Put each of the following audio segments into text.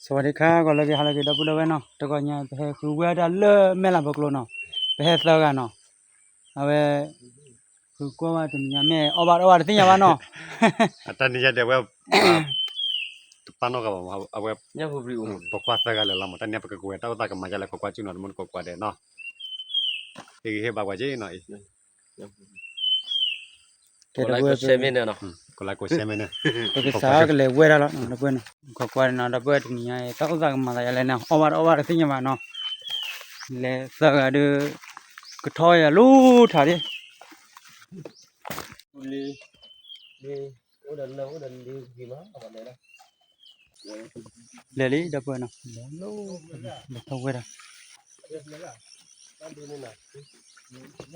စဝၤဒံခါ ဂီၤလၢအဂ့ၤ ဟါလၢအဂ့ၤ ဒီပုၢ်ဒီဝဲၢ်နီၤ, တဂီၤညါ ပဟဲဃုဝဲဒၣ်လၢမဲၢ်လးပကျိၤနီၤ, ပဟဲသၢဂၤနီၤ, အဝဲ ဃုကွၢ်ဝဲတနံၤညါ မ့ၢ်အီၣ်ဘၣ်တအီၣ်ဘၣ်တသ့ၣ်ညါဘၣ်နီၤ, တနံၤညါဒဲးဝဲ တပာ်နီၣ်ဂၤဘၣ်မး, အဝဲ ပကွၢ်သၢဂၤလၢာ်လီၤမး, တနံၤညါပကကဝဲၤတၢ်အိၣ်သးကမၤဒ်လဲၣ် ခိးကွၢ်ကၠူၣ်နီၤ တမူတကိးကွၢ်ဒဲးနီၤ, ဟ့ၣ်ဂံၢ်ဟ့ၣ်ဘါပှၤက့နီၤအံၤ ကဲ ဒီပုၢ်ဝဲၢ် ပကစးကလဲၤဝဲဒၣ်လီၤ ဒီပုၢ်ဝဲၢ်နီၤ, ခိးကွၢ်နီၤ ဒီပုၢ်ဝဲၢ်တနံၤညါ တၢ်အိၣ်သးကမၤသးဒ်လဲၣ်န့ၣ် အီၣ်ဘၣ်တအီၣ်ဘၣ်တသ့ၣ်ညါဘၣ်နီၤ, လဲၤသၢဂၤဒီး ကထီၣ်ယၤလီၤထးဒ် လဲၤလံ ဒီပုၢ်ဝဲၢ်နီၤ, လဲၤထီၣ်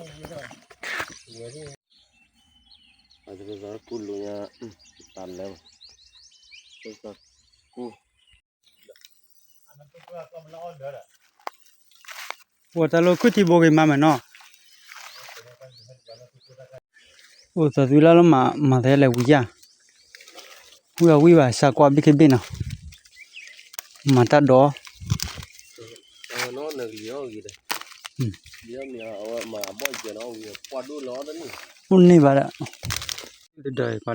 ဝဲဒၣ် ကူလိာ်ညါ တၢ်လဲၤ ကူ အိၣ်တၢ်လၢခုၣ်ထံဘိဂ့ၤမးမးနီၤ, အိၣ်သးသွံလၢ်လၢမၤ မၤသးလဲၤဝံၤယါ, ဝံၤအဝံၤဘၣ် စးကွၢ်ဘ့ၣ်ခ့ဘ့ၣ်နီၤ, မၤတၢ်ဒီး အိၣ်န့ၢ်ဘၣ်ဒၣ် ဒီဒိၣ် ဟါ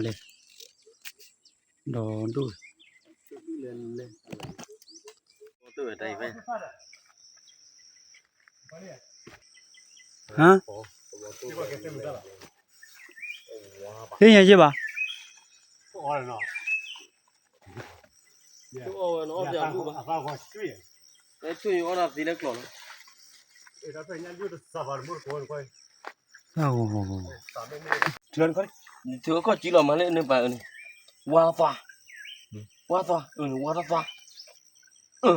သ့ၣ်ညါယ့ၢ်ဘၣ် အီၣ်ဝဲနီၤ အီၣ်ပျးဘူၣ်ဘၣ် အဲ ဆိၣ်ယအီၣ်တၢ်သ့လၢကျိာ်လီၤ ထုးအခီၣ်ကၠံလီၤမၤလၢနပာ်အၢန့ၣ် ဝါသွါ ဝါသွါ အၢ ဝါတသွါ အၢ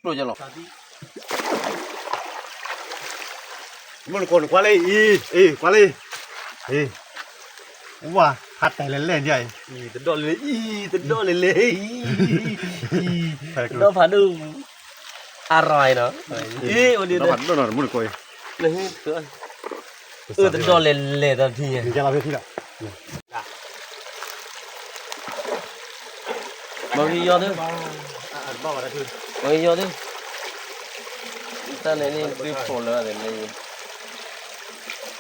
ကျိာ်ယလီၤ မုၢ်နကိးနကွၢ်လၢအံၤ အံၤ ကွၢ်လၢအံၤ အံၤ ဝါ ဖးတဲာ်လဲၣ်လဲၣ်ဒ်အံၤ တဒီၣ်လဲၣ်လဲၣ်အံၤ တဒီၣ်လဲၣ်လဲၣ်အံၤ တဒီၣ်ဖးဒိၣ် အရၤအံၤနီၤ အံၤ အိၣ်ဒ်ဒီး မုၢ်နကိးအံၤ လၢဟံၣ် အၢ တဒီၣ်လဲၣ်လဲၣ်တထံၣ်ညါ မၤဂ့ၤယီၤဒု မၤဂ့ၤယီၤဒု တၢ်န့ၣ်န့ၣ် ဒုဖိးလၢာ်န့ၣ်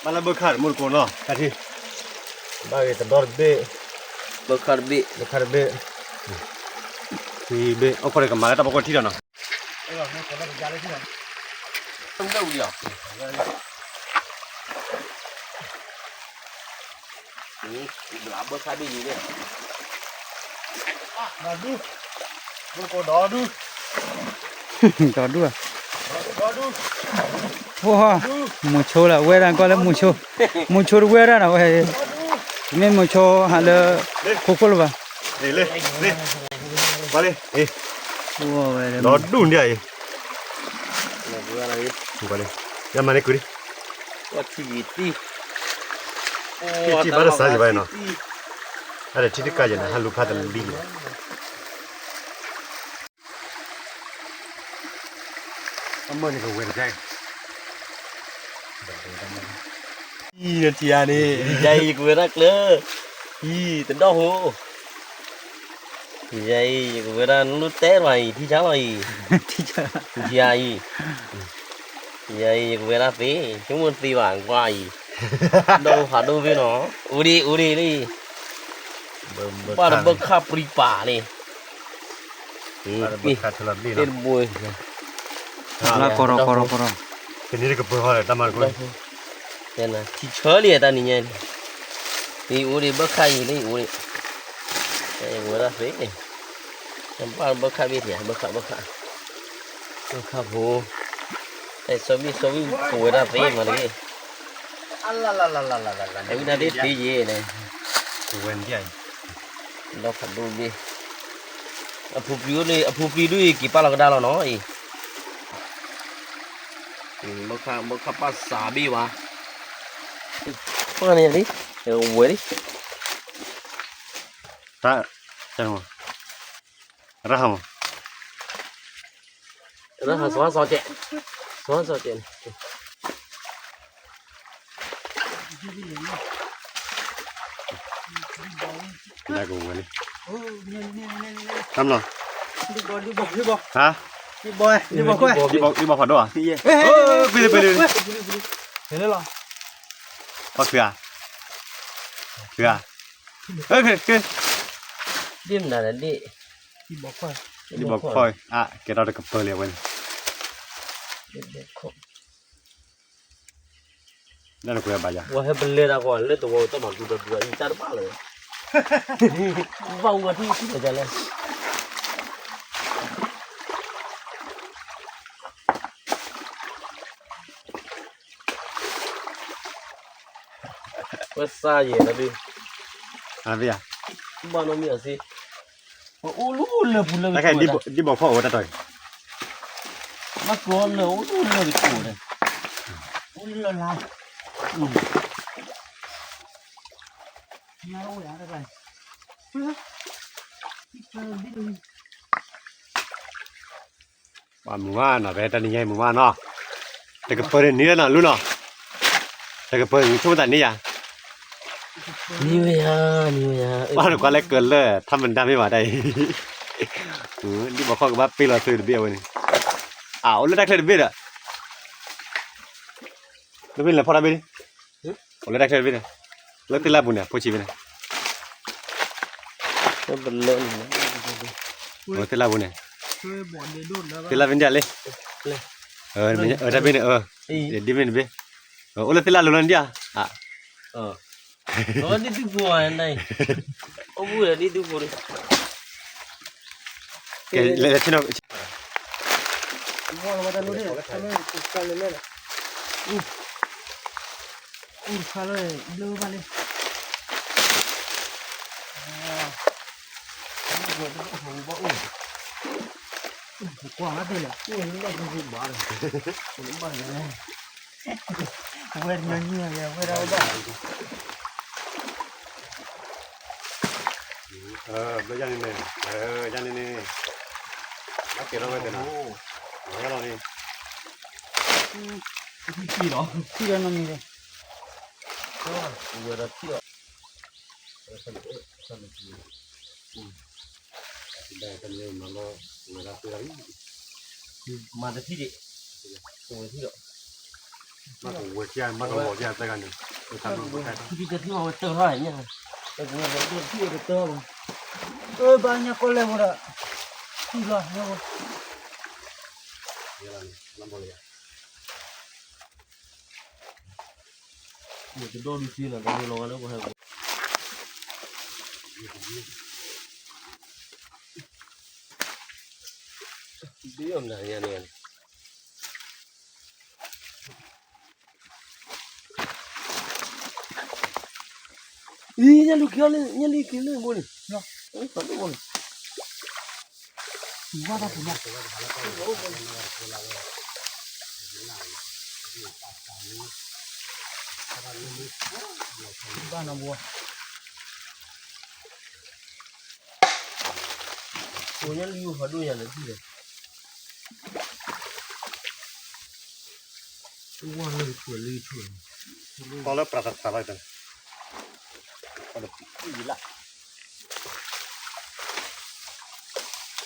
ဘၣ်လၢဘၢခၣ်တမုၢ်တကိးနီၤ တၢ်ထံၣ် ဘၣ်ဂ့ၤတဒီတဘ့ၣ် ဘၢခၣ်တဘ့ၣ် ဘၢခၣ်တဘ့ၣ် ထံဘ့ၣ် အိၣ်ခိးဒီးကမၤလၢတၢ်ဖီခိၣ်ထံၣ်ဒီးနီၤ ဘၣ်ဝံၤလီၤ ဘၣ်ဘၢခၣ်ဘ့ၣ်လံန့ၣ် ဒီဒူၣ် မုၢ်ကိးဒီဒူၣ် ဒီဒူၣ်ဧါ ဒီဒူၣ် မိၤဆိလၢဝဲဒၣ်ကီၢ်လၢမိၤဆိ မိၤဆိတဝဲဒၣ်နီၤဝဲ မ့ၢ်မိၤဆိဟးလၢ ခိခိၣ်လၢၤဘၣ် လၢ လၢ ဒီဒူၣ်ဒ်အံၤ ယမၤန့ၢ်ကွံာ်လံ ထံၣ်ဘၣ်တစါယံၤဘၣ်နီၤ အဒီးထံၣ်တကးယဲၢ်န့ၣ် ဟးလူၤဖးတလံၤယဲၢ် အမ့ၢ်န့ၣ်ကဝဲၤတကါအံၤ အံၤ နထံၣ်ဧါန့ၣ် ယၤအံၤ ယကဝဲၤတၢ်ကျၢၤ အံၤ တဒီၣ်ဖိ ယၤအံၤ ယကဝဲၤတၢ်နလိၣ်တဲလီၤအံၤ ထံဆါလီၤအံၤ ယၤအံၤ ယၤအံၤ ယကဝဲၤတၢ်သ့ ဆိကမိၣ်တသ့ဘၣ် ကွၢ်အံၤ ဒီၣ်ဖးဒိၣ်ဖဲနီၤ အိၣ်ဒံး အိၣ်ဒံးလံ ဘၣ်တဘၢခၣ်ပြံပာ်န့ၣ် တဘိ လၢကီၢ်ရီကီၢ်ရီကီၢ်ရီ ကန့ၢ်တကပၢၤဃီဒီးတၢ်မၤတကွၢ် ထံဆၢလံတၢ်နံၤညါန့ၣ် အံၤအိၣ်ဒံးဘၢခၣ်အံၤလံ အိၣ်ဒံး ဝဲဒၣ်သ့ ဘၣ်ဘၢခၣ်ဘ့ၣ်ထံၣ် ဘၢခၣ် ဘၢခၣ် ဘၢခၣ်ဖိ အဲၣ်စီဘံၣ်စီဝံၣ် ကဝဲဒၣ်သ့မးတဂ့ၤ အဝံၣ်ဒၣ်သ့သ့ယဲၢ်န့ၣ် ကဝဲဒၣ် ဒီဖးဒိၣ်ဘ့ၣ် အပူၤပျံၤအိၣ်န့ၣ် အပူၤပျံၤဒုးအံၤ က့ၤပာ်လီၤကဒါလီၤနီၤအံၤ ဘၣ်ခါ ဘၣ်ခါပာ်စးဘ့ၣ်ဝဲ ပှၢ်န့ၣ်လံ ဝဲလံ တၢ် တၢ်မ ရဟမ ရဟစီစီကဲ စီစီကဲန့ၣ် ကဝဲလံ တၢ်မလီၤ ဒံဘီ, ဒံဘီ, ဒံဘီ, ဟါ, ဒံဘီခွဲ, ဒံဘီ, ဒံဘီဖးဒိၣ်ဧါ, ပ့ၤလံ, ပ့ၤလံ, ပ့ၤလံ, ပ့ၤလံ, ပ့ၤလံလီၤ, ပှၤခံဂၤ, ခံဂၤ, ဒံမနုၤလဲၣ်, ဒံဘီခွဲ, ဒံဘီခွဲ, အါ, ကဲထီၣ်တကပၤလံအဝဲန့ၣ် ဒ်နကွဲးဘၣ်ယၤ, ဝဲဟဲပလဲၤတၢ်ဃီလၢသဝီတၢ်မၤဒူဒီဒူအံၤတၢ်တဘၣ်လၢၤ, ဘၣ်ဝဲထံၣ်ထံၣ်လၢၤလဲၣ်, ဝဲစါယဲၢ်, ဘၣ်နီတမံၤအစ့ ပအိၣ်လၢလၢပူၤလၢကဆိၣ်ဝဲဒၣ်, ဒံဘီဖီၣ်အိၣ်ဝဲတၢ်တီၤအံၤ, ဘၣ်ကျီလၢအိၣ်လၢကဆိၣ်န့ၣ်, အိၣ်လၢလါ, ပှၤမုာ်မးနီၤ, ဖဲတနံၤညါအံၤမုာ်မးနီၤ, တကပၤန့ၣ်န့ၢ်လၢနီၤ လူနီၤ, တကပၤန့ၣ်ဆိကမိၣ်သးန့ၢ်ယၤ နံၤဝဲယၤ, နံၤဝဲယၤ, ဘၣ်နကွၢ်လၢကလၢာ် ထါမတၤမ့ၢ်ဘၣ်တၢ်အံၤ, ဒံဘီခီၣ်ကဘၣ်ပ့ၢ်လီၤသုတဘ့ၣ်အဝဲန့ၣ်, အအိၣ်လၢတၢ်ချၢတဘ့ၣ်ဒီး, လၢဖဲလဲၤဖီၣ်တၢ်ဘ့ၣ်န့ၣ်, အိၣ်လၢတၢ်ချၢတဘ့ၣ်န့ၣ်, လၢသ့ၣ်လၢ်ပူၤန့ၣ် ဖိဆံးဘ့ၣ်န့ၣ်, အိၣ်လၢသ့ၣ်လၢ်ပူၤန့ၣ်, သ့ၣ်လၢ်ဘ့ၣ်န့ၣ်လံ, တၢ်ဘ့ၣ်န့ၣ်, ဒ်ဘ့ၣ်န့ၣ်ဘ့ၣ်, အိၣ်လၢသ့ၣ်လၢ်လိၤလီၤန့ၣ်ဒ်ဧါ, ဒ်သုးဖိန့ၣ်, အိၣ်ဘူးဒီးဒ်သုးဖိန့ၣ်, ကဲ, လဲၤဆ့ၣ်နီၤ, အူတခါလၢဘျၢဘၣ်လံ, ကွၢ်ဘၣ်တဲလဲၣ်, ဘၣ်လဲၣ်, ဝဲညီညီဝဲဒၣ်ဝဲဒၣ်, ဘျၢယၤန့ၣ်န့ၣ်, ယၤန့ၣ်န့ၣ်, အကဲထီၣ်ဝဲသ့ၣ်နီၤ, ဝဲလီၤန့ၣ်, ထံၣ်လီၤ, ထံၣ်လီၤနီၤန့ၣ်, ဝဲဒၣ်ထံၣ်လီၤ, မၤတထံၣ်ဒံး, ဝဲထံၣ်လီၤ, မၤတဝီၤယၤသၢဂၤန့ၣ်, ထံၣ်တထံၣ်အီၤဝဲတၢၢ်ထီၣ်ညါ, ထံၣ်ဝဲတၢၢ်ဘၣ်, အၢ ဘၣ်ညါကီၢ်လဲၣ်ဝဲဒီး, ထံၣ်လီၤ, တဒိၣ်ဒုးသ့လီၤ, တဒိၣ်လီၤဝဲလၢပှၤဟဲ, ဒ်အီၤမနုၤညါန့ၣ်, အံၤ ညၣ်လံက့ၤလၢ, ညၣ်လံက့ၤလၢဘိန့ၣ်, ဘိန့ၣ်, ဘၣ်နဘိ, ညၣ်လံက့ၤဖးဒိၣ်ညါန့ၣ်, ဝါလၢကထူၣ်လၢကထူၣ်, ကီလၢပြးတထးလီၤ, လံလၢ်,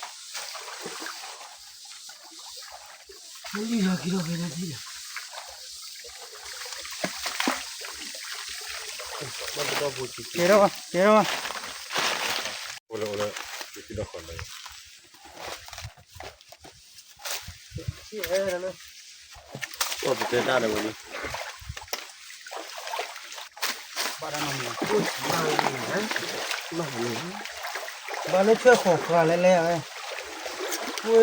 လံလၢ်က့ၤလီၤဖဲန့ၣ်, ကဲထီၣ်ဘၣ်, ကဲထီၣ်ဘၣ်, အိၣ်လၢ, အိၣ်လၢ, ပတဲတၢ်ဒီးဝဲလံ, ဘၣ်လၢထွဲဃီၤဃာ်လဲၣ်လဲၣ်ဝဲ,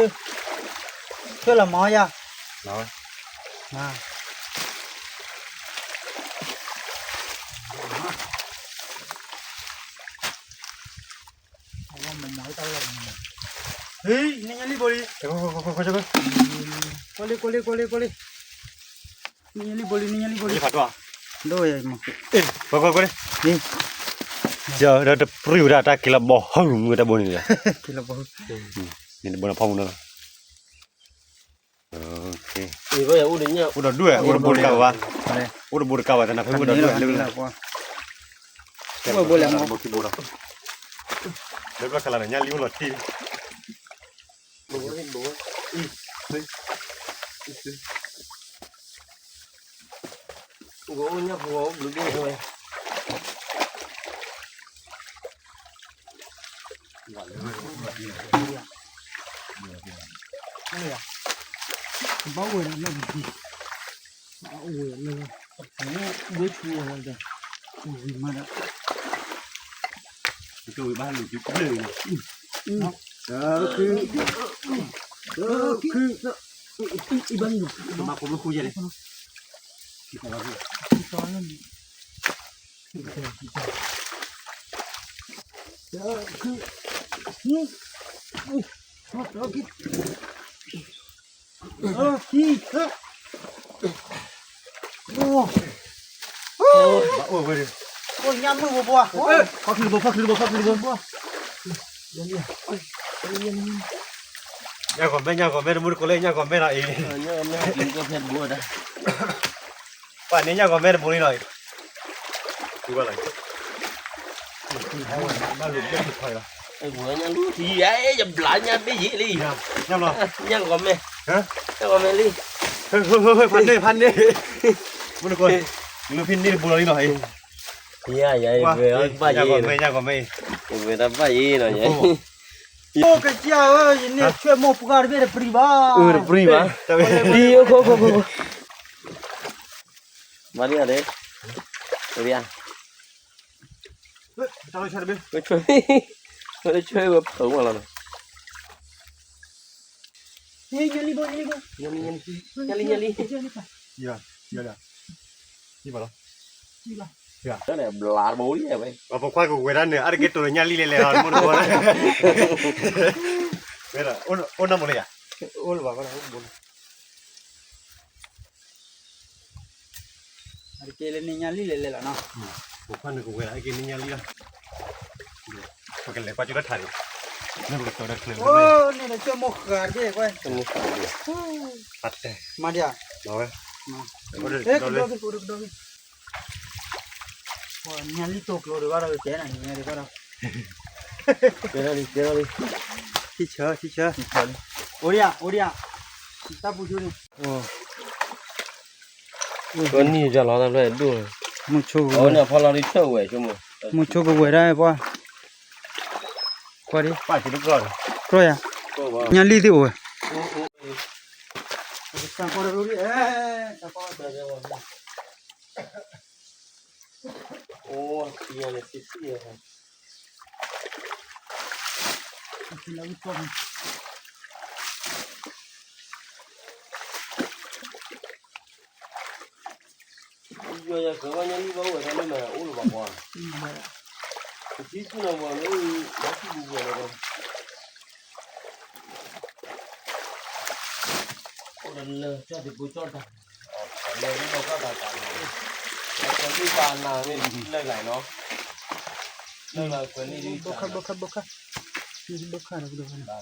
ထွဲလီၤမၤအီၣ်ယၤ, နညါလံဘိလံ, ကွၢ်လံ, ကွၢ်လံ, ကွၢ်လံ, ကွၢ်လံ, နညါလံဘိလံ, နညါလံဘိလံ, ဒိၣ်ယၤ, ကွၢ်လံ, ဒီးတပြံဝဲဒၣ်တၢ်က့ၤလီၤဘီဟုမုၢ်တၢ်ဘိန့ၣ်, က့ၤလီၤဘီဟု, န့ၣ်တဘိန့ၣ်ဖီမုၢ်နီၤ အိၣ်ဒီးဒွဲၣ်, အိၣ်တဘိတကးဘၣ်, အိၣ်တဘိတကးဘၣ်သနာ်က့ အိၣ်ဒီးဒွဲၣ်လၢ, ဘိခံဘိဒီး, လၢဘျီခါလၢ်န့ၣ် ညၣ်လံအိၣ်လီၤတံၢ်, ကအိၣ်ညၣ်ဖိအိၣ်ဘျုးဘ့ၣ်ဝဲ. ဘၣ်ဝဲဒီးလၢပထံ အအိၣ်ဝဲလၢ အပူၤ ဘိဆူဝဲဒီး အိၣ်ဝံၤမးဒီး ကဝံၤဘၣ်လူၤကဘျၢၣ်န့ၣ် ခု ခု ဘၣ်လူၤ ဘၣ်ကိးမ့ၢ်ဃူယဲၢ်လဲၣ် အိၣ်ဝဲဒၣ် အိၣ်ညါမုၢ်ဘိဘိ ဖီၣ်ချုးတဘိ ဖီၣ်ချုးတဘိ ဖီၣ်ချုးတဘိ ညၣ်ဂီၤမဲ ညၣ်ဂီၤမဲ တမူတကိးလဲၣ် ညၣ်ဂီၤမဲလီၤအံၤ ညၣ်ဂီၤမဲ ပှၤန့ၣ်ညၣ်ဂီၤမဲတဘိလံလီၤအံၤ တူၢ်ဘၣ်လီၤ ဘၣ်လူၤဘျဲၣ်ထူၣ်ခွါလီၤ အဲ ဝဲညၣ်လူထံ အဲ ယဘျါညၣ်ဘ့ၣ်ယံၤလံ ညၣ်ဘျီ ညၣ်ဂီၤမဲ ဟၢ ညၣ်ဂီၤမဲလံ ဟၢ ဟၢ ဟၢ ဖးန့ၢ် ဖးန့ၢ် မုၢ်နကိး လူဖံန့ၢ်တဘိလီၤလံနီၤ ယၤ ယၤ ယဝဲဘၣ်ယံၤ ညၣ်ဂီၤမဲ ညၣ်ဂီၤမဲ ယဝဲဒၣ်ဘၣ်ယံၤနီၤ ယၤ အိၣ်ကစၢ်ဧၢ ယန့ၢ်ဆွဲၣ်မိၢ်ပှၢ်တဘ့ၣ်တပြံၤဘၣ် အၢ တပြံၤဘၣ် ဒ်အိၣ်ခိၣ်ခိၣ်ခိၣ် မၤဒ်အီၤဒ့ အိၣ်ဒံးဧါ တၢ်လီၤဆၢတဘ့ၣ် ဝဲဆွဲ ဝဲဆွဲဝဲဖုံးမးလီၤနီၤ ညါလံဘိ ညါလံဘိ ညါလံ ညါလံ ညါလံ ယၤ ယၤ ယၤ ယၤ ဘျါတဘိလံဝဲ ပှၤဖိခွါကဝဲၤဒၣ်န့ၣ် အါတက့ၢ်တိၢ်လၢညါလံလဲၤလဲၤ မုၢ်တဘိ ဝဲဒၣ် အိၣ်နီၢ်မူလၢယၤ အိၣ်လၢၤဘၣ် အိၣ်လၢၤဘၣ် အတက့ၢ်လၢန့ၣ်ညါလံလဲၤလဲၤလီၤနီၤ ဖိခွါန့ၣ်ကဝဲၤဒၣ်အက့ၢ်န့ၣ်ညါလံလီၤ ပကလဲၤကွၢ်ကၠိလၢထးန့ၣ် မ့ၢ်ပကတိၤဒီးချၢ အိၣ်န့ၣ်ဒီးကၠိမိၢ်ဃာ်တဘ့ၣ်ကွၢ် ကၠိမိၢ်ဃာ်တဘ့ၣ် မၤဒံးဧါ မၤဝဲ အိၣ်ဒီးကဒီး ညါလံတိၢ်ကျိၤဒီးဘၣ်ဒီးကဲနၤန့ၣ်ဒီးဘၣ်ဒီး ကဲထီၣ်လံ ကဲထီၣ်လံ ထံဆၢ ထံဆၢ အိၣ်ဒံးဧါ အိၣ်ဒံးဧါ တၢ်ပူၤဆိန့ၣ် ကနံၣ်ယလီၤတၢ်ဖျၢၣ်ဒိၣ် မုၢ်ဆိကဝဲၤ အဝဲန့ၣ်အဖီလာ်ဒ်ဆၢဝဲၢ်ဆိမိၣ် မုၢ်ဆိကဝဲၤဒၣ်ပှၤ ကွၢ်ဒံး ပၢ်က့ၤတကြၢး ကြၢးယၤ ညါလံသ့ၣ်အိၣ်ဝဲ အိၣ် ယွၤယၤကၢၤဘၣ်ညါလံဘၣ်အိၣ်ဝဲဒၣ်လၢမၤအိၣ်လၢၤဘၣ်ကွၢ် ပထံၣ်ဆူၣ်နီၤဝဲလၢ လၢထံပူၤပူၤလၢ အိၣ်ဒီးလၢကၠီၣ်သ့ၣ်ပူၤကၠီၣ်တၢ် လၢလၢကၠီၣ်တၢ်တၢ်နီၤ ကွၢ်လံပာ်နၤမ့ၢ်လၢလၢ်နီၤ လၢလၢကွၢ်လံ ဘၣ်ခါ ဘၣ်ခါ ဘၣ်ခါ ဘၣ်ခါ ဘၣ် ဘၣ်ခါ ဘၣ်ခါ ဘ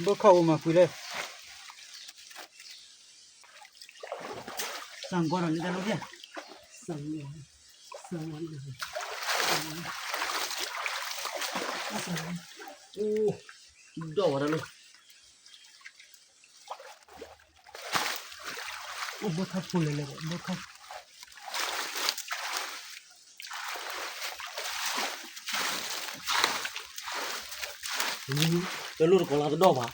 ၣ်ခါအိၣ်မၤကွံာ်လဲၣ် စၢ်ကီးဒီးလံတၢ်လိၣ်ဖျဲၣ် စၢ်ကီး စၢ်ကီး အိၣ် ဒီးဝဲဒၣ်လံ အိၣ်ဘၣ်ခါဖိလဲၣ်လဲၣ် ဘၣ်ခါ တလိၣ်တကိးလၢတဒီၣ်ဘၣ်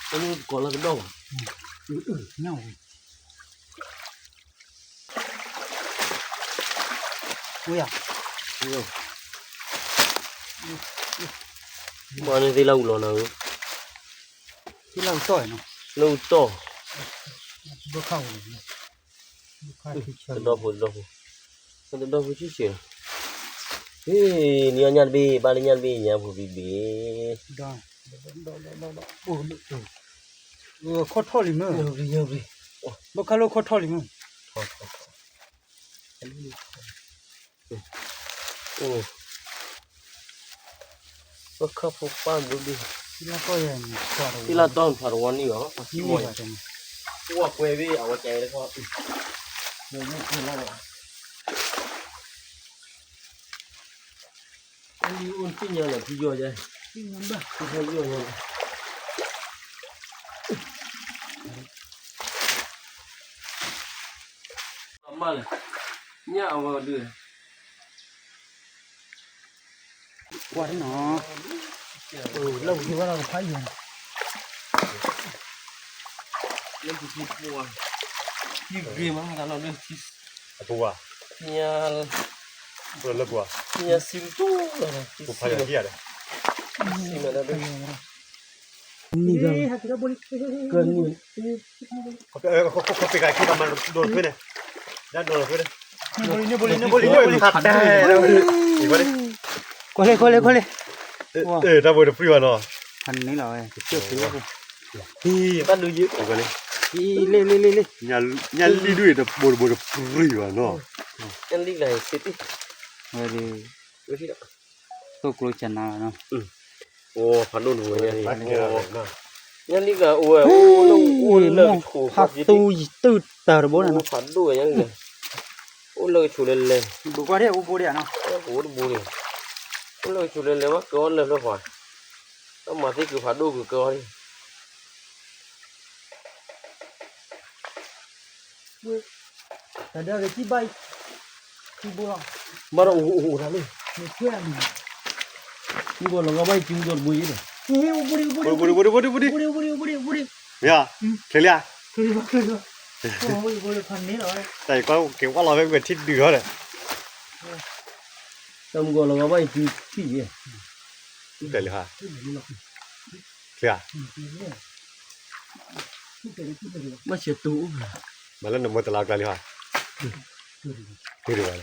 တလိၣ်တကိးလၢတဒီၣ်ဘၣ် ညၣ်ဝဲ ဝဲယၤ မ့ၢ်န့ၣ်သ့လၢအူလီၤနၤဧၢ သ့လၢအူတီၢ်နီၤ လၢအူတီၢ် ဘၣ်ခါဝဲ တဒီၣ်ဖိ တဒီၣ်ဖိ တဒီၣ်ဖိဆံးဆံးလီၤ ဟ့ၣ် နံၤအီၣ်ညၣ်တဘ့ၣ် ဘၣ်လၢညၣ်တဘ့ၣ် ညၣ်ဖိဘံဘ့ၣ် ခီၣ်ထီၣ်လံမ့ၢ် ဘၣ်ခါလၢခီၣ်ထီၣ်လံမ့ၢ် ပခီၣ်ဖိပၢ်ဘိဘ့ၣ် သ့လၢတီၢ်ဖးတဝီန့ၣ်လီၤ ကွၢ်ဘ့ၣ်အဝဲကဲတခီ မ့ၢ်မ့ၢ်ကဲလီၤ ဘၣ် အိၣ်သ့ၣ်ညါလီၤ ဖုယီၢ်ယဲ, ဖုယီၢ်ယဲ, မၢ်လၢ, ညၣ်အဝဲဒုး ကွၢ်နီၤ, လၢပူၤဝဲလီၤကဖးယံၤ, လၢပူၤပူၤ, ယဂ့ၤမးတၢ်လီၤလၢထံ, အပူၤဝဲ, လၢပူၤဝဲ, ပူၤဖးယံၤထံၣ်ယၤဒီး, နံၤဒီး, ကနံၤ, ခီပ့ၤဂၤခံဘၣ်မၤဒိၣ်တဖုန့ၣ်, ဒၣ်ဒိၣ်တဖုန့ၣ်, ကွၢ်လံ ကွၢ်လံ ကွၢ်လံ, တၢ်ဘိတပြံၢ်ဘၣ်နီၤ, ဖးန့ၣ်လီၤဝဲ, ဘၣ်ဒိယုၢ်, လ့လ့လ့လ့, ညၣ်လံၣ်ဒုးတဘိတဘိတပြံၢ်ဘၣ်နီၤ, ညၣ်လံၣ်ဂၤစ့တံၢ်, ဝဲဒၣ်, သိၣ်ကျိကနၤနီၤ, အိၣ်ဖးဒိၣ်တဘိညါ, ညၣ်လံၣ်ဂၤအိၣ်ဝဲ, အိၣ်လၢကဆိး, ဖးသူယတုၢ်တၢ်တဘိန့ၣ်နီၤ, ဖးဒိၣ်ညါလံၣ်ဂၤ, အိၣ်လၢကဆိးလဲၤလဲၤ, ဘုကွၢ်ဒၣ်အိၣ်ဘိဒၣ်နီၤ, အိၣ်တဘိန့ၣ်, အိၣ်လၢကဆိးလဲၤလဲၤ ဘၣ်ကၢအီၣ်လၢၢ်ဖျၢၣ်ဃီ, တၢ်မၤသ့ၣ်ကုၤဖးဒိၣ်ကကၢအီၣ်လံ တၢ်ဒၢကစံၣ်ဘၣ်အံၤ, ဘၣ်ဒီးအိၣ်အိၣ်အိၣ်တၢ်လံ, မုၢ်ဂီၤလီၤဂီၢ်ဘၣ်အံၤ ကံမုၢ်ဂီၤတဘိယဲဒီး, အိၣ်ဘိဒံး အိၣ်ဘိဒံး အိၣ်ဘိဒံး အိၣ်ဘိဒံး အိၣ်ဘိဒံး မ့ၢ်ဧါ, ချ့လံဧါ, တၢ်အံၤကွၢ်က့ၤဝါလီၤဖဲကွံာ်ထံဒုးထီၣ်ဒီး, တၢ်မုၢ်ဂီၤလီၤဂီၢ်ဘၣ်အံၤ ကံထံၣ်ယဲ, တၢ်လံဟါ, ချ့ဧါ, ဘၣ်ဆဲးတူၢ်အိၣ်ဖျါ, မၤလၢနမိၢ်တလါကျါလံဟါ, တုၤဒံးဘၣ်,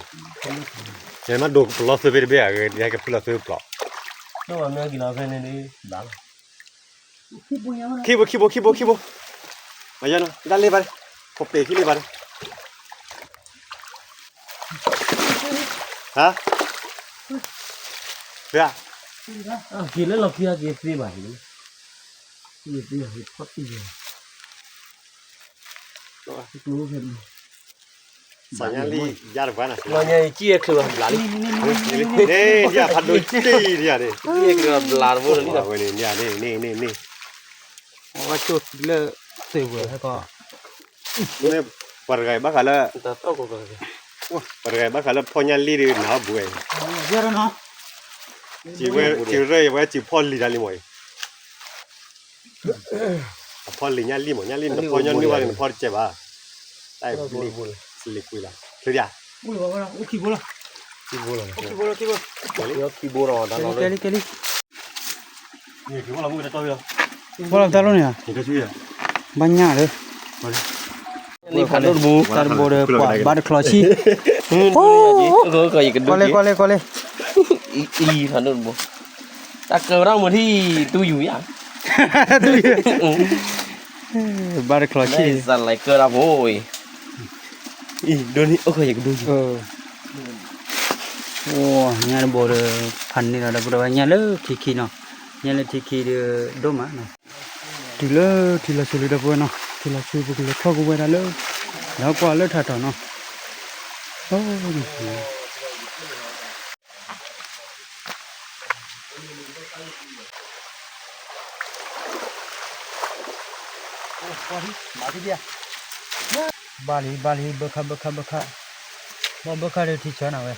ယမ့ၢ်ဒိးပလီၢ်သုဖဲတဘ့ၣ်ဧါ, ယဟဲကဖုလီၤသုပျီ, မ့ၢ်က့ၤလီၤဖဲန့ၣ်ဒ်, ခံဘိ ခံဘိ ခံဘိ ခံဘိ, မၤယါနီၤ ဒၣ်လ့ဘၣ်, ခိးပ့ၤခံလ့ဘၣ်, ဟါ, ဖဲ, က့ၤလၢလီၤဖံက့ၤသ့ဘၣ်, သ့ဘၣ် ဖီၣ်တံၢ် စီၤညါလံ ယါတပှၤန့ၣ် လီၤညါအံၤ ကံၣ်ဝဲချုးဘၣ်ဘျးလံ, ဖးဒိၣ်တံၢ်ဒံးယါန့ၣ်, ကံၣ်ဝဲချုးဘၣ်ဘျးတဘိလီၤလံ, န့ၣ်န့ၣ်န့ၣ်န့ၣ်, အဝဲကၠိၣ်လၢသုးဝဲဟဲကီး, မ့ၢ်ပှၤတဂၤအံၤဘၣ်ဃးလၢ, ပှၤတဂၤအံၤဘၣ်ဃးလၢဖီၣ်ညါလံဒီးနၤအီၣ်ဘှဲ, စံးဝဲစံးရၢၢ်ဝဲစံးဖီၣ်လံတၢ်လံမးအံၤ အဖီၣ်လံၤညၣ်လံၣ်မး, ညၣ်လံၣ်နဖီၣ်ညၣ်နုၢ်ဘၣ်န့ၣ် နဖီၣ်တကဲဘၣ်, တၢ်လံၤကွံာ်လီၤ, ချ့ဒံး, ခံဘိလီၤ, ကဲလံ, ကဲလံ, ကဲလံ, ဘၣ်လီၤတၢ်လိၣ်န့ၣ်, ဘၣ်ညၣ်ဒီး, ဖးဒိၣ်တဘိ, တၢ်တဘိဒီး ပှၤဘါတချီဆံ, ကွၢ်လဲၣ်, ကွၢ်လဲၣ်, ကွၢ်လဲၣ်, အံၤ ဖးဒိၣ်တဘိ တၢ်ကၢဝဲဒၣ်မုၢ်ထံၣ် တူၢ်ယူၤယၤ, ဘၣ်တချီဆံ, စးလဲၤကၢတၢ်ဖိအံၤ, အံၤ ဒိၣ်န့ၣ် အိၣ်ခီယကဒိၣ်ယၤ, အိၣ် ညၣ်တဘိဒီး ဖးန့ၢ်လီၤဒီး ပဒီးဝဲညၣ်လၢထံခံနီၤ, ညၣ်လၢထံခံဒီး ဒိၣ်မးနီၤ, တုၤလၢထံလီၤဆူလံဒီပုၢ်ဝဲၢ်နီၤ, ထံလီၤဆူပကလဲၤထီၣ်ကဝဲဒၣ်လၢ, ဒီးကွၢ်လၢထးထီၣ်နီၤ, အိၣ် ဘၣ်လံ ဘၣ်လံ ဘၢခါ ဘၢခါ ဘၢခါ, ဘၣ်ဘၢခါဒီးထံဆၢနၤဝဲ,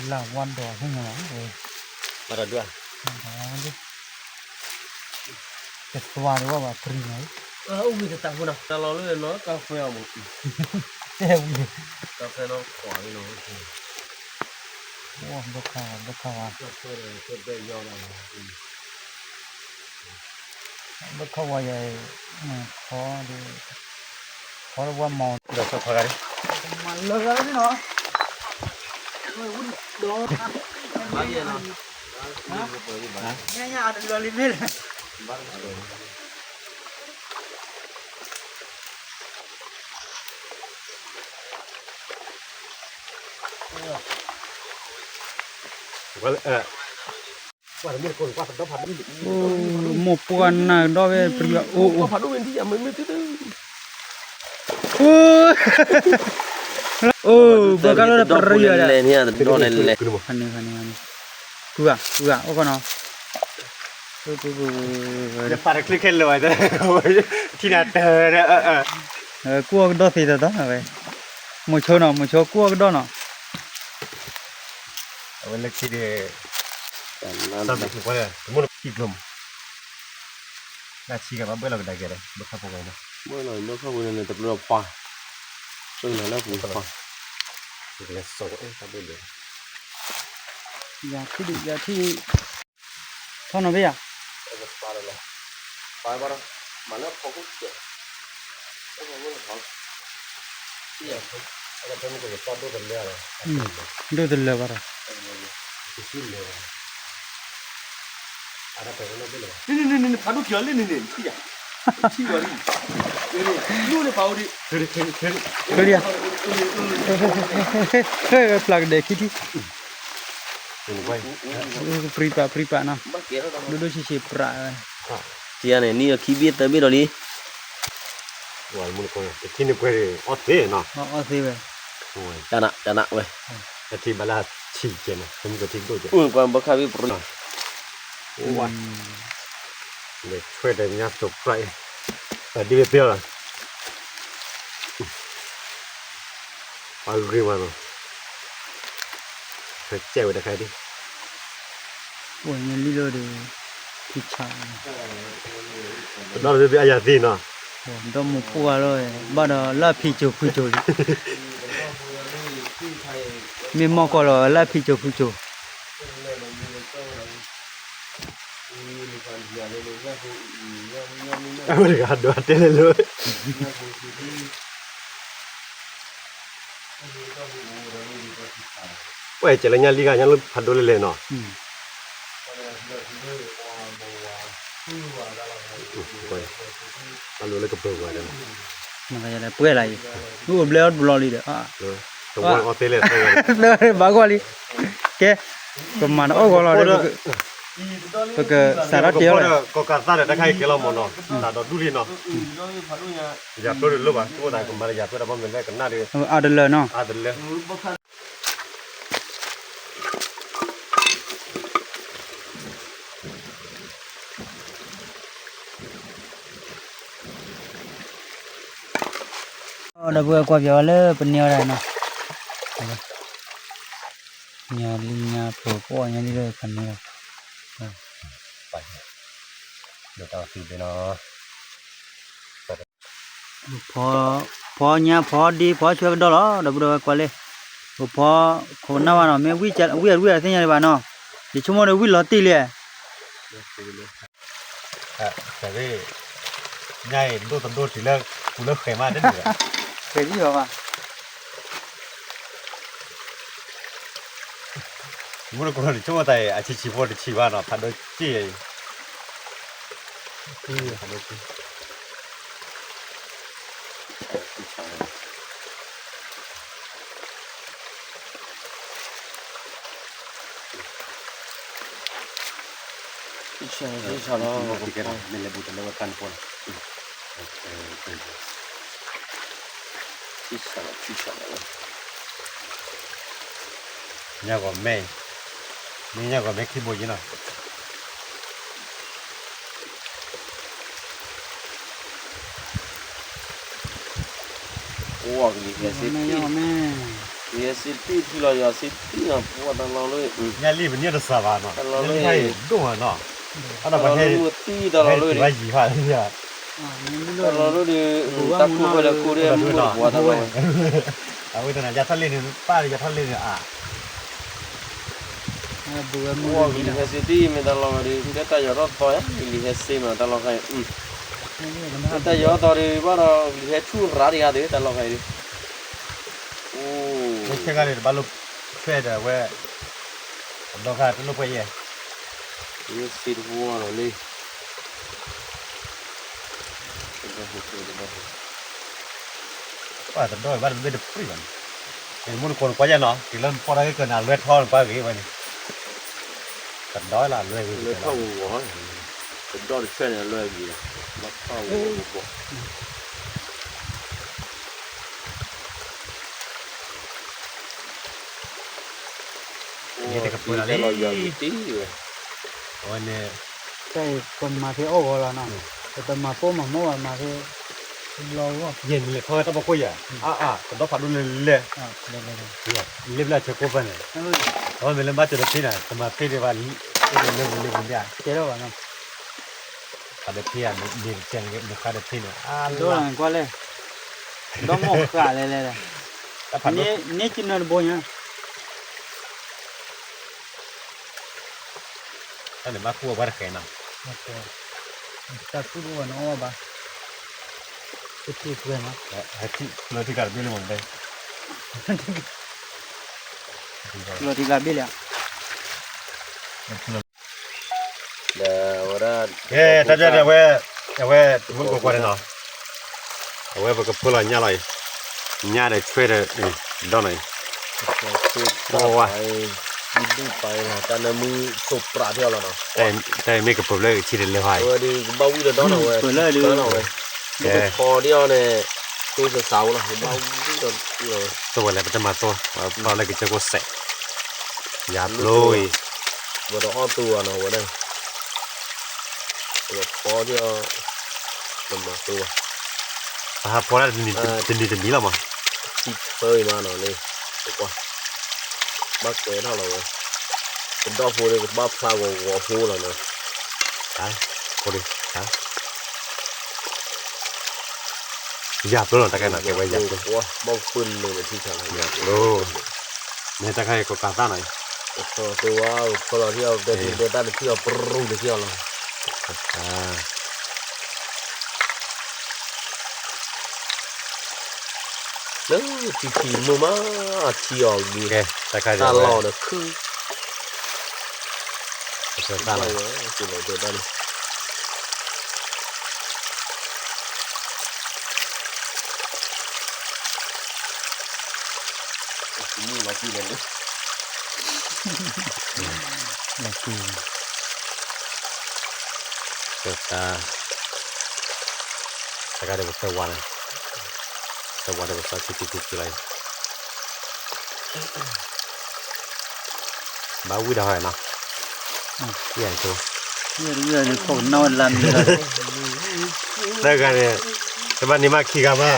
လၢဝါဒီးဟဲညါလီၤ, ဝါဒီးဒွဲၣ်, တသွါဒီးဝဲဘၣ်ပြံနီၤ, အိၣ်ဝံၤတတၢ်ဖိနီၤ တၢ်လီၤလၢနီၤ ကၢ်ခွဲအီၤမး, တဲဝံၤ, ကၢ်ခွဲနီၤ ခွးလံနီၤ, ဘၢခါ ဘၢခါဝါ, ဘၢခါဝါယဲ, ခီဒီး, ခီဒီးဝဲမီၤ, ဒီးဆီဖါဂၤန့ၣ်, မၤလၢဂၤန့ၣ်နီၤ, ဒီး, ညါညါအတလီၤလံမ့ၢ်လဲၣ် မိၢ်ပှၢ်နၤဒီးဝဲ ပရံၤအိၣ်အိၣ်, ဖးဒိၣ်ဝဲဒ်ယၤ မ့မ့ၢ်သုတ, အိၣ်, အိၣ်, ဘၣ်ကါလီၤဒီးပရံယၤဒီး, လဲၤန့ၣ်လဲၤ, ဖးန့ၣ် ဖးန့ၣ် ဖးန့ၣ်, ကွံဂၤ ကွံဂၤ အိၣ်ကီနီၤ, ပာ်တချ့ခဲလၢာ်, ထံနၤတၢ်, ကွၢ်ကဒီးသ့တၢ်သီဝဲ, မိၤဆိနီၤ မိၤဆိကွၢ်ကဒီးနီၤ, အဝဲလၢခံဒီး, တၢ်မ့ၢ်လၢခံကျိမး နဆံးကဘၣ်ဘၣ်လီၤကဒါက့ၤဒီး ဘၣ်ခၣ်ဖိဝဲန့ၣ်, ဘၣ်လီၤဘၣ်ခၣ်ဖိန့ၣ် တပျၢၢ်ဖှါ, ပျၢၢ်လၢပူၤဖှါ, လဲၤစီၤဝဲတၢ်ဘၣ်ဒီး, ယၤထံၣ်ဒံး ယၤထံၣ်, ထီၣ်နီၤဖဲယၤ, ပာ်လီၤ, ပာ်ဘၣ်ဒီး, မၤလၢဖီခိၣ်ကဲး, ဖီခိၣ်လၢဖီ, ဖဲမ့ၢ်ကယသီၣ်ဒိၣ်တလၢ, ဒိၣ်တလၢဘၣ်ဒီး ဖးဒိၣ်က့ၤအီၤလၢန့ၣ်န့ၣ် ထံၣ်ယၤ, ထံၣ်ဝဲဒၣ်, ကလံၤဧါ, ပျၢ်ကဒဲးခံထံၣ်, ပြံပာ်ပြံပာ်နီၤ, ဒိၣ်ဒိၣ်ဆံးဆံးပြးဝဲ, ထံၣ်ယၤန့ၣ် နံၣ်အခံဘ့ၣ်သၢဘ့ၣ်ဒီးလံ တထံၣ်န့ၣ်ကွဲးအီၣ်သ့နီၤ, အီၣ်သ့ဝဲ, တနးတနးဝဲ, တထံၣ်ဘၣ်လၢ ဆံးကဲန့ၣ် တမ့ၢ်ကထံၣ်ဒိၣ်ကဲ, ကွၢ်ဘၣ်ခၣ်ဘ့ၣ်ပြံ, ဝါ, လဲၤဆွဲဒီးညါ surprise, ဒ်ဝဲပျီလီၤ, ပှၤဂ့ၤမးနီၤ, ကဲဝဲတခါဒ် အိၣ်ညါလံလီၤဒီး, ထံဆး, ဒီးတဘ့ၣ်အယၤသ့နီၤ, ဒီးမိၢ်ပှၢ်လီၤ, ဘၣ်ဒီးလၢဖံးစိၤဖုးစိၤလံ, မ့ၢ်မီၢ်ကီၢ်လီၤ လၢဖံးစိၤဖုးစိၤ, အဝဲတဂၤဒိးတဲလဲၣ်လၢ ဝဲကဲလၢညါလံဂၤညါလၢဖးဒိၣ်လဲၣ်လဲၣ်နီၤ, အလိၤလၢကပၢၤဝဲဒၣ်, ပှဲၤလၢအံၤ, အိၣ်ဘျဲအီၣ်တဘျီလံဒီး, တဝီအီၣ်သ့လဲၣ်, ဘၣ်ကွၢ်လံ, ကဲ, ပမၤတအီၣ်ဂီၤလီၤဒီး, ပကစးထီၣ်တ့ၢ်အီၣ်လၢ, ကီၢ်ကးသၣ်ဒီးတၢ်ခါအံၤကဲလီၤမးနီၤ, တၢ်ဒီးဒူၣ်လံနီၤ, ယၤကျိဒ်လိၣ်ဘၣ် ကအိၣ်သးကမၤလၢယၤကျိဒီးဘၣ်မ့ၢ်လၢကနၣ်ဒီး, အါတလၢနီၤ, အါတလၢ ဒီပုၢ်ဝဲၢ်ကွၢ်ပၠးဝဲလၢပန့ၢ်ဝဲဒၣ်နီၤ, ညါလံညါဖိပအီၣ်ညါလံလၢပန့ၢ်လီၤ, ဖီညါဖီဒ့ဖီဆွဲကဒီးလီၤ ဒီပုၢ်ဒီဝဲၢ်ကွၢ်လၢ, ပဖီခိးနၢ်ဘၣ်နီၤ မ့ၢ်ဝံၣ်အဝံၣ်အသ့ၣ်ညါဒံးဘၣ်နီၤ, ယဆိကမိၣ်ဒီးဝံၣ်လီၤတံၢ်လံ, တၢ်ရ့ၣ်, ညါအံၤဒိၣ်တဒိၣ်တုၤလၢ, ပူၤလၢဃဲၤမးတန့ၣ်, ဃဲၤလံလီၤဘၣ်, မူတကိးန့ၣ်ဆိကမိၣ်တၢ်အံၤ အဆံးဆံးဖိတဆံးဘၣ်နီၤ ဖးဒိၣ်က့ၢ်အံၤ ညါဂီၤမဲ, မ့ၢ်ညါဂီၤမဲခံဘိယ့နီၤ. ပှၤကလံၤဟဲစ့တံၢ်, ကလံၤဟဲစ့တံၢ်ထံလီၤယွၤစ့တံၢ်နီၤ ပှၤတၢ်လီၤလၢ, ညါလံပန့ၢ်တစှၤဘၣ်နီၤ, တၢ်လီၤလၢဒိၣ်မးနီၤ, တၢ်လီၤလၢမ့ၢ်တံၢ်တၢ်လီၤလၢန့ၣ်, တၢ်လီၤလၢဒီး, တၢ်ခိၣ်ဖဲလဲၣ်ခိၣ်ဒီးမူလီၤပှၤတၢ်လီၤဝဲ, အဝဲတနၤယၤထီၣ်လ့ၣ်န့ၣ် ပၢ်ဒီးယၤထီၣ်လ့ၣ်န့ၣ်အါ ပှၤကလံၤဟဲစ့တံၢ်မ့ၢ်တၢ်လီၤဂာ်ဒီး ကဲတၢ်ယီၤထီၣ်သီယါ ကလံၤဟဲစ့မ့ၢ်တၢ်လီၤဂာ်အံၤ, ကဲတၢ်ယီၤထီၣ်သီဒီးဘၣ်ဒီး ကလံၤဟဲဆူၣ်ရၤတဂၤဒီးတၢ်လီၤဂာ်အံၤဒီး, အိၣ်, ဆဲးဂၤန့ၣ်တဘၣ်လိၣ်ဆွဲဒီးဝဲ, အဒီဃာ်တလိၣ်ပှဲၤယဲၢ်, မ့ၢ်စ့တဝီလီၤလံ ပှၤတဒီဘၣ်တဘ့ၣ်တပြံၣ်ဘၣ်န့ၣ်, မူတကိးနကွၢ်ယဲၢ်နီၤ က့ၤလၢနဖီၣ်တၢ်ဂ့ၢ်ကၢန့ၣ် အလွဲထီၣ်နကွၢ်ဂ့ၤဝဲန့ၣ်, တဒီလၢအလွဲဂ့ၤ, တဒီတဆွဲန့ၣ်အလွဲဂ့ၤ, ဘၣ်ထီၣ်ဂ့ၤ, ဘၣ်, ဘၣ်, ဘၣ်, ဘၣ်, ယတကပၢလီၤလံ, အဝဲန့ၣ်, ပမၤဖဲအီၣ်ဂီၤလီၤနီၤ, ပတမၤပိၢ်မၤမိၢ်ဘၣ်မၤဖဲ, ယဲၢ်နံၤလဲၤထီၣ်ဝဲတၢ်ဖီခိၣ်ယၤ, အါအါ ကဒီဖးဒိၣ်လဲၣ်လဲၣ်, လ့ပျၢ်ဆၢကိၣ်ဖဲန့ၣ်, အဝဲမ့ၢ်လၢဘၣ်စၢၤတဖံန့ၣ် တမၤဖဲဒံးဘၣ်, လ့လ့လ့လ့, ကဲထီၣ်ဘၣ်နီၤ, ဖးဒိၣ်ဖံဧါ, မ့ၢ်တဲနကဲမ့ၢ်ဃါဒိၣ်ဖံန့ၣ်, အါလၢ, ကွၢ်လဲၣ်, ဒီမိၢ်ဃာ်လဲၣ်လဲၣ်, န့ၢ်ကနၢၤတဘိညါ တၢ်န့ၣ်ဘၣ်ကူၣ်အဝဲတဃဲနီၤ, တၢ်ကူၣ်တအိၣ်ဘၣ်နီၤ, အီၣ်ဘၣ်, တထံၣ်ကွဲနီၤ, လီၤထံကျါတဘ့ၣ်လံမး, လီၤထံကျါတဘ့ၣ်လံဧါ, ဒီးအဝဲဒၣ်, ကဲ တၢ်ဒ်န့ၣ် အဝဲ, အဝဲမုၢ်ကကွၢ်န့ၣ်နီၤ, အဝဲပကဖၢလီၤညၣ်လီၤအံၤ, ညၣ်ဒီးဆွဲဒီး, ဒီးနီၤအံၤ, တၢ်အံၤမ့ၢ်ကပၢၤဖျၢၣ်ကထံၣ်တလဲၤဟါ, ဝဲဒၣ်ကဘၣ်ဝံၣ်ဒီးဒီနီၤဝဲ, ကဖီဒ်အီၤန့ၣ်, တိစၢ်စၢ်ဝဲလီၤ, ကဘၣ်ဝံၣ်ဒီး, သိဝဲလဲၣ် ပတမၤသိ, ဖီလၢကစၢၢ်ကိၣ်စဲး, ယၤပျိအံၤ, ဝဲဒီးအီၣ်သူအီၤနီၤဝဲဒၣ်, ဝဲဖီဒ်အီၤ, ပမၤသိဘၣ်, ပဟးဖီဒၣ်တနံၤတနံၤလီၤမး, ထံထၢအံၤမးနီၤန့ၣ်, ပကွၢ်, ဘၣ်ကဲထီၣ်လီၤဝဲ, ကဒီဖိန့ၣ် ကဘၣ်ဖျါဂီၤဂီၤဖိလီၤနီၤ, ဖိဒံး, ယၤပျိလီၤ တၢ်ခါအံၤနီၤကဲဝဲယၤပျိ, ယၤပျိ, မ့ၢ်တၢ်ခါအံၤကကၤသၣ်နီၤအံၤ, ဖီလီၤထံၣ်အီၤ ဒဲတၢ်တထံၣ်အီၤ ပရူၢ်တထံၣ်အီၤလီၤ, လၢထံထံမိၢ်မး, ထံအီၤဂ့ၤ, တၢ်လီၢ်ဒီးခု, ကသၣ်လီၤ, တၢ်, တၢ်ခါဒီးပသၢဝါန့ၣ်, သၢဝါဒီးပသၢထံထံထံထံလီၤအံၤ ဘၣ်ဝံၣ်ဒီးဟဲနီၤ, ဝံၣ်အံၤ, တဂၤန့ၣ်, တဘၣ်န့ၣ်မးခံဂၤမး,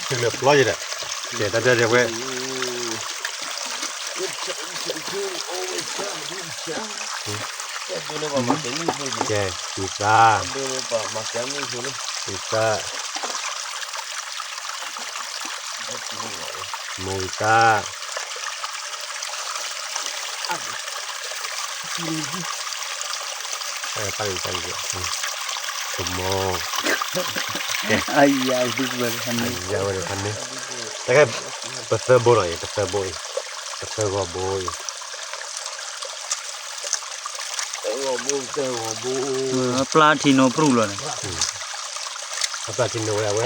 ထုးလၢပျီယဲဒီး, ကဲတၢ်ဒၢဒၢဝဲ, ကဲ, ဝံသး, ဝံသး, မိၢ်ဝံသး, တၢ်ဂ့ၢ်တၢ်ဂ့ၢ်, ကမီၤ, ယဝဲဒၣ်ဖဲန့ၣ်, တၢ်ခါ, ပသၢဘိနီၤအံၤ, ပသၢဘိအံၤ, ပသၢဂီၤဘိအံၤ ပျၢ်ထံနိပရူၢ်လီၤန့ၣ်, ပျၢ်ထံနိဝဲအဝဲ,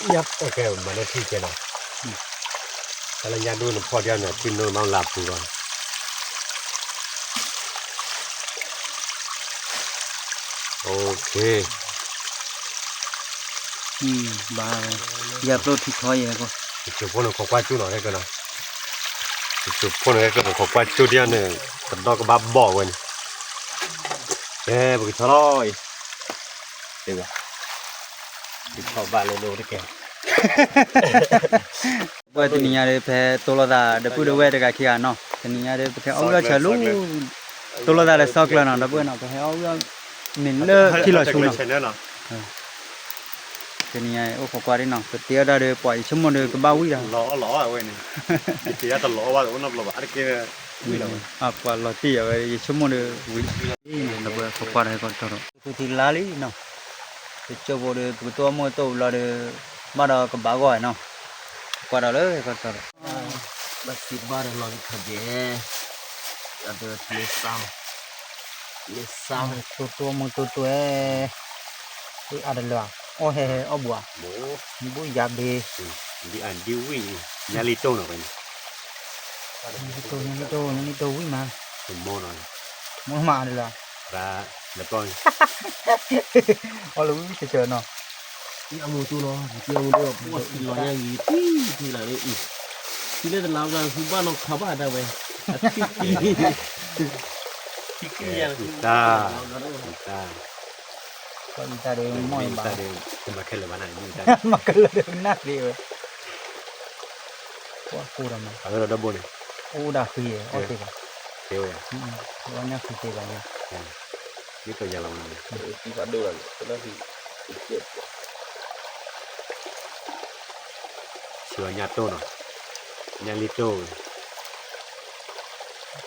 ညၣ်ကဲမၤန့ၢ်ထံကဲနီၤ, တၢ်လၢညၣ်ဒိၣ်နဖီၣ်ဒ်န့ၣ် ထံနိမၤလၢပူၤလီၤ, ဘၣ်, ယၤပျိထံထီယဲၢ်, ယဆိဖိန့ၣ်ခိးကွၢ်ကၠိၣ်နီၤ, ယဆိဖိန့ၣ်ခိးကွၢ်ကၠိၣ်ဒ်န့ၣ်, ကဒီကဘၣ်ဘီၣ်ဝဲန့ၣ်, ကဲ ပကဆီလီၤအံၤ, ပဆီဘၣ်လၢလၢတကဲ ပှၤတနံၤညါဒီး ဖဲတိလိာ်သးဒီပုၢ်ဒီဝဲၢ်တဂၤခံဂၤနီၤ, တနံၤညါဒီး ပကဟဲအီၣ်ဝံၣ်အီၣ်ဆၢလၢ တိလိာ်သးဒီးစီကျၢၤနီၤ, ဒီပုၢ်ဝဲၢ်နီၤ, ပဟဲအီၣ်ဝံၣ်အီၣ်မ့ၢ်လၢထံလီၤဆူနီၤ, တနံၤညါအိၣ်ခိးကွၢ်ဒ်နီၤ, ပတ့အီၣ်တၢ်ဒီးပှၤ ယဆိကမိၣ်ဒီးကဘၣ်ဝံၣ်ဒီး လီၤအီၣ်လီၤအီၣ်ဝဲန့ၣ်, ယတ့အီၣ်တလီၤအီၣ်ဘၣ်တအိၣ်နီတဘျီဘၣ် အါတက့ၢ်, ပှၤလီၤတံၢ်အဝဲ ယဆိကမိၣ်ဒီးဝံၣ်, ဒီပုၢ်ဝဲၢ်ခိးကွၢ်ဒီးဟဲကီၢ်ထီၣ်ဒီး ထူထံလါလံနီၤ, ပကၠိဖိဒီး ပကတိၢ်မိၢ်တိၢ်ဘျီဒီး ဘၣ်ဒီးကဘၣ်ဂီၢ်နီၤ, ကွၢ်ဒီးလၢဟဲကီၢ်ထီၣ်ဒီး ဘၣ်စံးဘၣ်ဒီးလီၤကထီၣ်ကဲ, အဒိးထံလၢစၢ်, လၢစၢ်, တိၢ်တိၢ်မိၢ်တိၢ်တိၢ်, အါတလၢ, အီၣ်ဟဲဟဲအီၣ်ဘှး, ဘုယၤဘ့, ဒ်အဒ်ဝံၣ်, ညါလံတိၢ်နီၤဝဲန့ၣ်, ညါလံတိၢ်, ညါလံတိၢ်ဝံၣ်မး, မိၢ်နီၤ, မိၢ်မးတလၢ, လၢပျီန့ၣ်, အီၣ်လၢဝံၣ်ဝံၣ်ဆၢဆၢနီၤ, အမိၢ်တိၢ်နီၤ, ပှၤထံလီၤညါဂ့ၤ, ထံလီၤလၢအံၤ, ထံလၢတလါဘၣ် ဃုဘၣ်နီၢ်ခါဘၣ်ဒၣ်ဝဲ အထံကံၢ်, ထံကံၢ်ယၤ, အံတၢ်, အံတၢ်, အံတၢ်ဒီး မ့ၢ်အံတၢ်ဒီး တမၤခဲလၢာ်ဘၣ်နၤ, မ့ၢ်အံတၢ်, မၤခဲလၢာ်ဒီးကနၣ်သ့ဝဲ, ပှၤကိၢ်ဒီးမး, အဝဲဒီးဒီဘိန့ၣ်, အိၣ်ဒၣ်ဃံ, အီၣ်သ့ဘၣ်, သ့ဝဲယၤ, အီၣ်ညၣ်ဃံသ့ဘၣ်ယၤ, မ့ၢ်ကယၤလီၤဝဲန့ၣ်, သံဖးဒိၣ်လီၤ, ဆံးဝဲညၣ်တိၢ်နီၤ, ညၣ်လံတိၢ်ဝဲ,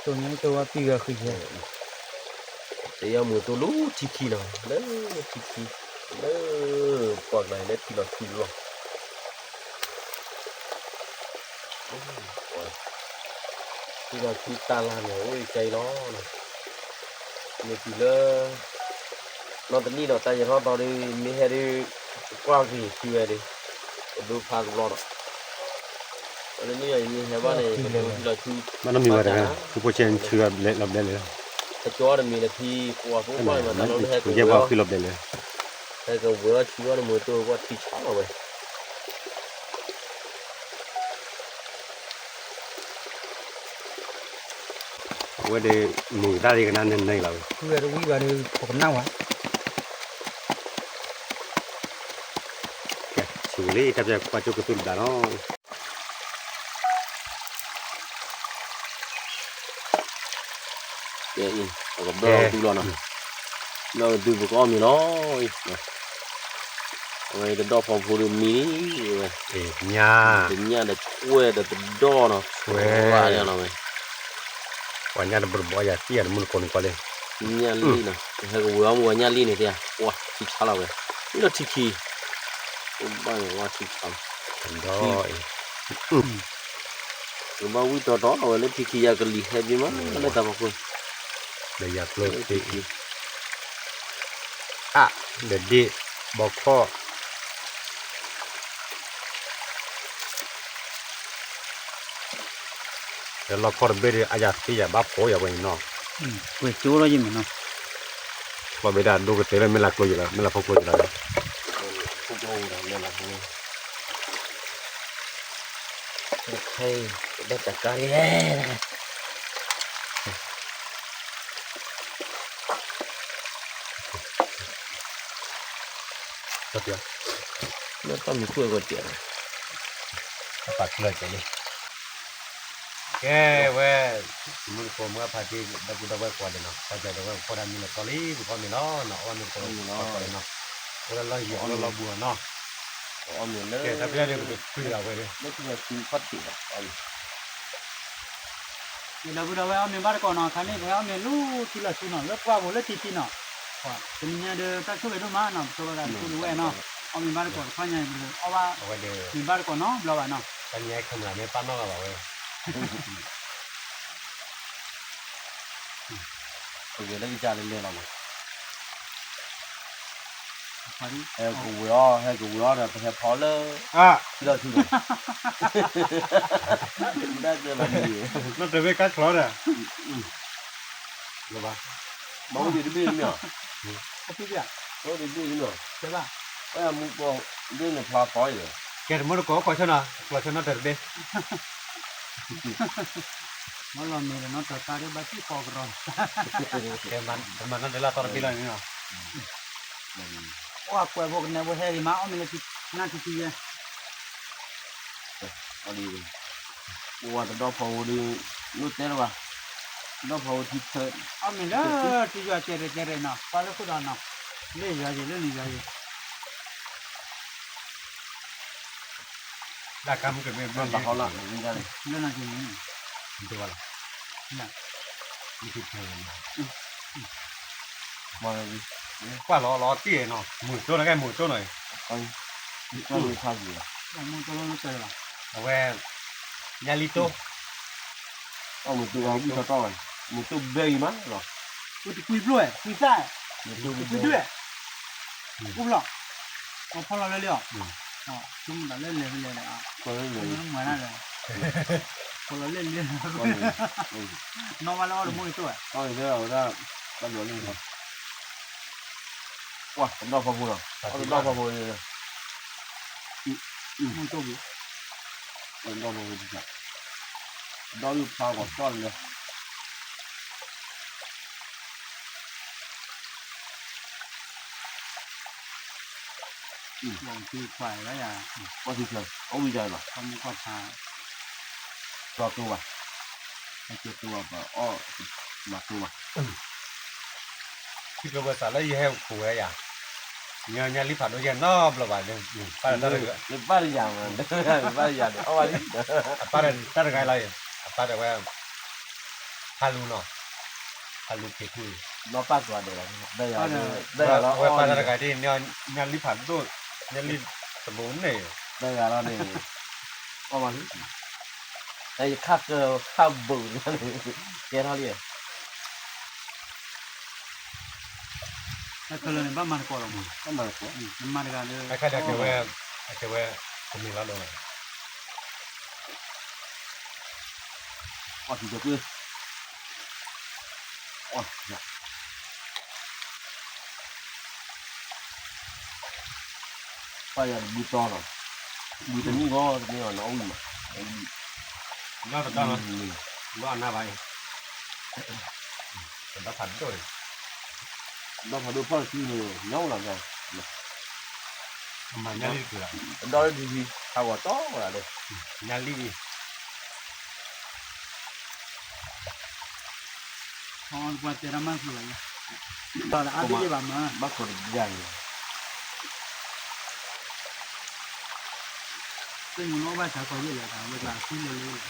တိၢ်ညၣ်လံတိၢ်ဝဲပံၢ်ဂၤဃံယဲ, တယီမုၢ်တိၢ်လၢထံခံနီၤ, လၢထံခံ, လၢပှၤကလၤလၢထံလီၤဆူလီၤ, ထံလီၤဆူတၢ်လၢ်န့ၣ် အိၣ်အံၤကဲအံၤလီၤ, မ့ၢ်တုၤလၢ နီၢ်တနံၣ်ဒီးတၢ်ယဲထီၣ်တီဒီး မ့ၢ်ဟဲဒီး ပကွၢ်က့ၤထံဝဲဒီး ပဒိဖးတဘျီဒီး နီၢ်တနံၣ်ဒီးယမ့ၢ်ဟဲဘၣ်န့ၣ် ပဒိထံလီၤဆူ ဘၣ်နီတမံၤဘၣ်တဂၤ ဖိဖိဆဲဆူလီၤဘျဲလၢ ကကၠီတမံၤလၢဖံ ပှၤဖိပှၢ်မၤတၢ်လီၤလၢဟဲကဝဲၤအီၤ ဟဲကဝဲၤအီၤဆူဘၣ်နမိၢ်တိၢ်ပှၤထံဆါလီၤဝဲ အဝဲဒီး မုၢ်တၢ်ဒ်ကနၣ်န့ၣ်န့ၣ်လီၤ, ဝံၤဂၤဒီးပကနၣ်ဝဲ, ကဲ ဆိလံ တၢ်ပျၢ်ကွၢ်ကၠိကသူတဘျီနီၤ, ကဲအံၤ ပကဘျၢၣ်ကသူလီၤနီၤ, ဘျၢၣ်ကသူပကအီၣ်မ့ၤလီၤ, အဝဲတဒီၣ်ဖီဖိဒီးမံလံဝဲ, တညၣ်ဒီးဆွဲၣ်ဒီးတဒီၣ်နီၤ, ဆွဲၣ်, ပှၤညၣ်တဘိတဘိယၤသံယၤတမုၢ်တကိးန့ၣ်ကွၢ်လံ, ညၣ်လံနီၤ, ဟဲကဝဲၤအီၣ်မူဝဲညၣ်လံန့ၣ်သ့ၣ်, ပှၤထံဆါလီၤဝဲ, လၢထံခံ, ပဘၣ်န့ၣ်ဝဲထံဆါလီၤ, ကဘၣ်ဝံၣ်တီတီအဝဲလၢထံခံ ယၤကလံၤဟဲဘံမး လၢတၢ်ဖီခိၣ်, ဒီးယၤကျိသ့ၣ်, အါ, ဒီးဒ့ၣ်, ဘီခီၣ် ဒီးလီခီၣ်တဘ့ၣ်ဒီး အယၤသ့ယၤဘၣ်ဖိယၤဝဲန့ၣ်နီၤ, ဝဲကၠိလီၤယမ့ၢ်နီၤ, လီၤဘ့ၣ်ဒၣ်ဒိၣ်ကတၢၢ်လၢမ့ၢ်လၢကျိယလီၤ မ့ၢ်လၢဖိကျိယလီၤ, ခဲအံၤ ပဘၣ်တၢ်ကါလံ, လၢတၢ်မုၢ်သူၣ်အဂီၢ်စဲးလီၤ, အပာ်ချၢကဲးလံ, ကဲဝဲ, မုၢ်တကိးမုၢ်အဖးတံၢ် ဒီပုၢ်ဒီဝဲၢ်ကိးဂၤဒဲးနီၤ ပှၤကၢ်ဒီးဝဲၢ်ဖိဒၣ်မံလီၤတီလံ ပကအီၣ်မ့ၤနီၤ နီၤ အီၣ်မ့ၤလီၤ ပှၤကၢ်ဒီးနီၤ, အိၣ်လၢလီၢ်ယံၤ အိၣ်လၢလီၢ်ဘူးနီၤ, အီၣ်မ့ၤလၢ ကဲ တၢ်ပျဲၢ်ဒီးပကဃုဂၤဝဲဒီး လၢထံလီၤဆူခီၣ်ထံးလီၤ ဒီပုၢ်ဒီဝဲၢ်အီၣ်မ့ၤဘၣ်တကိးနီၤ ခါန့ၣ် ပဟဲအီၣ်မ့ၤလၢထံလီၤဆူနီၤ လၢပှၢ်ပူၤလၢထံခံနီၤ, တနံၤညါဒီးတၢ်ဆိၣ်ဂ့ၤဒိၣ်မးနီၤ ပဆိကမိၣ်သးတပူၤတဝဲၢ်နီၤ, အီၣ်မ့ၤဘၣ်တကိးတခီညါ ပအီၣ်ဘၣ်မ့ၤဘၣ်တကိးနီတဘျီဘၣ်နီၤ, တနံၤညါခဲမုၢ်မ့ၢ်ပာ်နီၣ်ဘၣ်ဝဲ ပဝဲလၢကစၢ်လဲၤလဲၤလီၤမး, ဟဲကဝံၤအီၤ ဟဲကဝံၤအီၤဒီး ပဟဲဖီလၢ ထံလီၤဆူဒီး နီၢ်တရ့ကါချီဒီး ဘၣ်အိၣ်ဒံးတဘ့ၣ်မ့ၢ်ဧါ, အိၣ်ဒံးတဘ့ၣ်မ့ၢ်ဧါ, မူကီၢ်ဒ်န့ၣ်ဖျါဖီအံၤဒီး ကဲတမူတကိးကွၢ်ဆၢနီၤ ကွၢ်ဆၢနီၢ်တရ့ မ့ၢ်လီၤမ့ၢ်ဒီးနီၢ်တရ့ကါဒီးဘၣ်စံၣ်ဖီကရီ, ကဲမၤနီၢ်တရ့လၢအသီတဘ့ၣ်လီၤန့ၣ်နီၤ, ပှၤကွဲးဖိကနဲဖိဟဲဂ့ၤမး အီၣ်မ့ၤလၢနၢ်ထံထံယဲ ပဝဲတဒီဖီဖိဒီး လိၣ်တဲလၢၤဘၣ်, တဒီဖီဖိထံဆၢ, အီၣ်မ့ၤလၢထံယွၤကဲရဲၣ်ကဲရဲၣ်နီၤ ပှၤလၢခိၣ်ဒီးနီၤ, လၢယွၤယံၤ လၢနယွၤယံၤ, လၢကမုၢ်ကမ့ၢ်ဘျီလီၤ, လၢနယွၤယံၤ, မ့ၢ်တဝါလီၤ, ကွၢ်လီၤလီၤတံၢ်နီၤ မုၢ်ကၠိနီၤ ကဲမုၢ်ကၠိနီၤ, မုၢ်ကၠိနီၤ, အဝဲ ညၣ်လံတိၢ်, အမုၢ်ကၠိဝံၤတီတီဝဲ, မုၢ်ကၠိဘဲအံၤမးလီၤ, ဝံၤတကွံဘျိဝဲ ကွံသၣ်, တကွံဒွဲၣ်, အိၣ်ဘျီ, အဖီလီၤလၢလံအီၤ, ဆိကမိၣ်တၢ်လၢလဲၤဝဲလဲၤဒီး, မၤဒၣ်လဲၣ်, ဖီလီၤလၢလံ, နီၢ်ဘၣ်လၢအီၣ်တမိၢ်ကၠိဝဲ, အဝဲဒၣ် တၢ်ဒိးလံ ပှၤတဒီဖီဖိလီၤ, တဒီဖီဖိ, မုၢ်ကၠိဘၣ်, တဒီဖီဖိ, ဒီးယဖျါဂီၤတီၢ်လၢ လီၤထံခွါလၢယၤ ကီၢ်ထံချၢ အိၣ်ဝံၤယၤလီၤ ကီၢ်မူကီၢ်ဖး တီတိဘၣ် တီတိဘၣ် ပအီၣ် မၤတိဘၣ် ထံကျိဝဲစးလၢယဟဲခိးဝဲယၤ ညါလံဖးဒိၣ်ယဲၢ်နီတဘျီဘၣ် ပၢ်တဂၤ ပၢ်တဂၤန့ၣ် အီၣ်ဘၣ်လံ အပၢ်တဂၤလီၤ အပၢ်တဝဲ ဟါလူနီၤ ဟါလူက့ၤထူၣ် နီၢ်ပၢ်ကွၢ်ဒဲးလီၤ ဝဲပၢ်တဂၤဒ် ညါလံဖးဒိၣ် ညါလံတဘိန့ၣ် တဂၤလီၤန့ၣ် အီၣ်ဘၣ်လံ တၢ်ယခၣ်ကၢခၣ်ဘုးန့ၣ် ကဲထီၣ်လံ တၢ်ခဲလၢာ်န့ၣ် ဘၣ်မၤတကိးလီၤမး ဘၣ်မၤတကိး မၤတဂၤလၢ တၢ်ခဲလၢာ်ကဲဝဲ အကဲဝဲ ကမ့ၢ်လီၤဒီး အီၣ်ထံကကွ့ၢ် အီၣ် ပၢ်ယၤတဘုတီလီၤ ဘုတနံၣ်ဂီၢ်တမ့ၢ်အီၤနီၤအီၣ်ဝံၤမး နီၢ်တတီလီၤ ဘၣ်အနၢ်ဘၣ်အံၤ တဘၣ်ဖးဒိၣ်အံၤ ဘၣ်ဖးဒိၣ်ဖီၣ်တစုန့ၣ် ညါအိၣ်လီၤ မၤညါလံတက့ၢ်လီၤ တဒီလၢထံထံ ဖးဂီၤတီလီၤဒီး ညါလံအံၤ ပှၤတဲတၢ်မၤဃုာ်လီၤ ဘၣ်ခိးတယါအံၤ သ့ၣ်ညိၣ်လီၤဘၣ်ဆါကီးယဲၢ်လဲၣ် ဝဲကျါဆူလဲၤလၢ အဝံ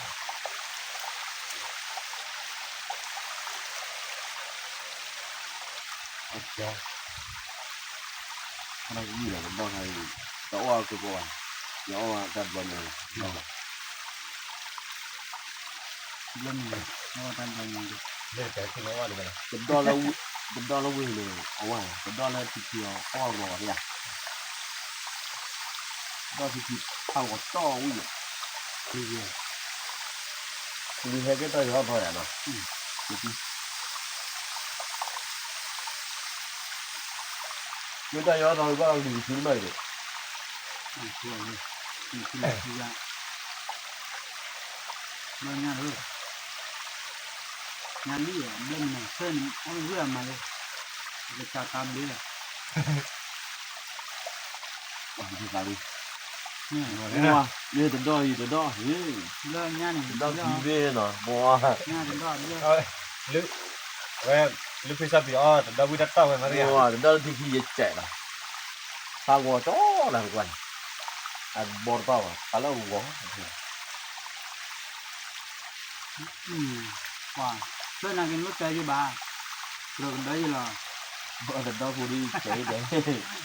ၤဒီး ကဘၣ်ခါအံၤ တအီၣ်အကကိးဘၣ် ယအီၣ်ဘၣ်တၢ်တဘျီညါလီၤ ဘျီမ့ၢ် အီၣ်ဘၣ်တၢ်တဘျီညါဒီး တဒီလၢဝ့ၢ်န့ၣ် အဝဲ တဒီလၢထံထံအီၤ အီၣ်ဂီၤဘၣ်ယါ ဒီထံထံဖးဂီၤတီဝံၤလီၤ ထံယဲၢ် ပကဟဲက့ၤတီၢ်ယီၤထီၣ်ယၤနီၤ မ့ၢ်တၢ်ယီၤထီၣ်ဘၣ်လံၤကဆူနဘၣ်အံၤဒီး ဘျီညါလီၤ ညါလံ ဘျီမနုၤ ဆၢန့ၣ် အီၣ်ဝံၤအမၤလၢ ကစၢ်သးဘျ့လီၤ မ့ၢ်တဒီအံၤတဒီ ဘျီညါန့ၣ် တဒီခံဘ့ၣ်နီၤ ဘီ ညါတဒီဘျီ လၢ ဝဲ လၢဖ့ၣ်စၢ်ပံၤအီၣ် တဒီဝံၤတတီၢ်ဝဲမး တဒီလၢထံထံယဲၢ်ကဲးလီၤ ဖးဂီၤတီလီၤကွၢ်န့ၣ် အဘီတပၣ်ဘၣ် ဖးလၢဂီၤ ပှၤ ဖျၢၣ်နာ်က့ၤမ့ၢ်တဲယဘၣ် ကြၢးကဒီယလီၤ တဒီဖိဒ်ကဲးဒီး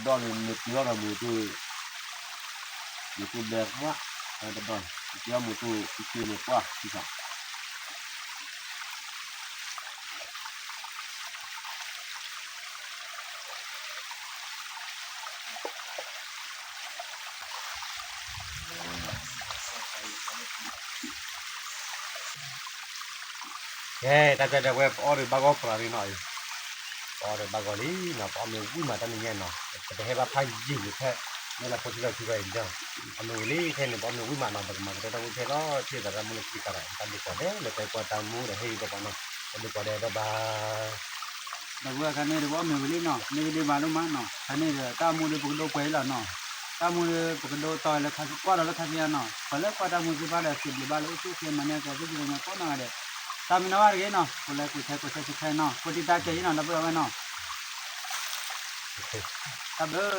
တဒီန့ၣ် မ့ၢ်တုၤထီၣ်ဒီးမ့ၢ်တ မ့ၢ်တဘဲကွၢ် တဒီန့ၣ် မ့ၢ်တ မ့ၢ်တ မ့ၢ်ကွၢ် ကဲ တၢ်တဲဒီးဝဲ ပအီၣ်ဒီးဘၣ်ဂီၢ်ပြးလံနီၤအံၤ ပအီၣ်ဒီးဘၣ်ဂီၢ်လံနီၤ ပအီၣ်မ့ၢ်ဝံၤမးတၢ်နံၤညါနီၤ ပတဟဲဘၣ်ဖးယံာ်လံဖဲ လၢလၢဖိထံလီၢ်ထံဝဲအံၤဒီး အမ့ၢ်ဝံၤလံခဲန့ၣ် ပအီၣ်မ့ၢ်ဝံၤမးနီၤ ပကမၤကတၢၢ်တၢ်မူဖဲလီၤ ထံၣ်သးတၢ်မူလၢထံကါဒီး တၢ်ဒုးကွၢ်ဒဲး လၢတၢ်ကွၢ်တၢ်မူဒီးဟဲအံၤဒီးပှၤနီၤ တၢ်ဒုးကွၢ်ဒဲးဒီးဘၣ် ဒီပုၢ်ဝဲၢ်ခါန့ၣ် တဘီမ့ၢ်ဝံၤလံနီၤ မ့ၢ်ဝံၤလံမၤလိမးနီၤ ခါန့ၣ်ဒီး တၢ်မူဒီးပကဒိကွဲးလီၤနီၤ တၢ်မူဒီးပကဒိတီလၢခါကွၢ်ဒီးလၢခါဆူညါနီၤ ပှၤလၢကွၢ်တၢ်မူသ့ၣ်တဖၣ်ဒီး စံးဘျုးဘၣ်လၢအိၣ်ဆူၣ်အိၣ်ချ့မၤန့ၢ်ကဲ သုစံးလၢညါကိးနီၢ်ဂၤဒဲး တၢ်မံၤနီၢ်ဂၤတဂ့ၤနီၤ ကိးလဲကိးဆဲကိးဆဲဆဲဆဲနီၤ ကိးတံၢ်တၢ်ကဲအံၤနီၤ ဒီပုၢ်ဝဲၢ်နီၤ တၢ်ဘျုး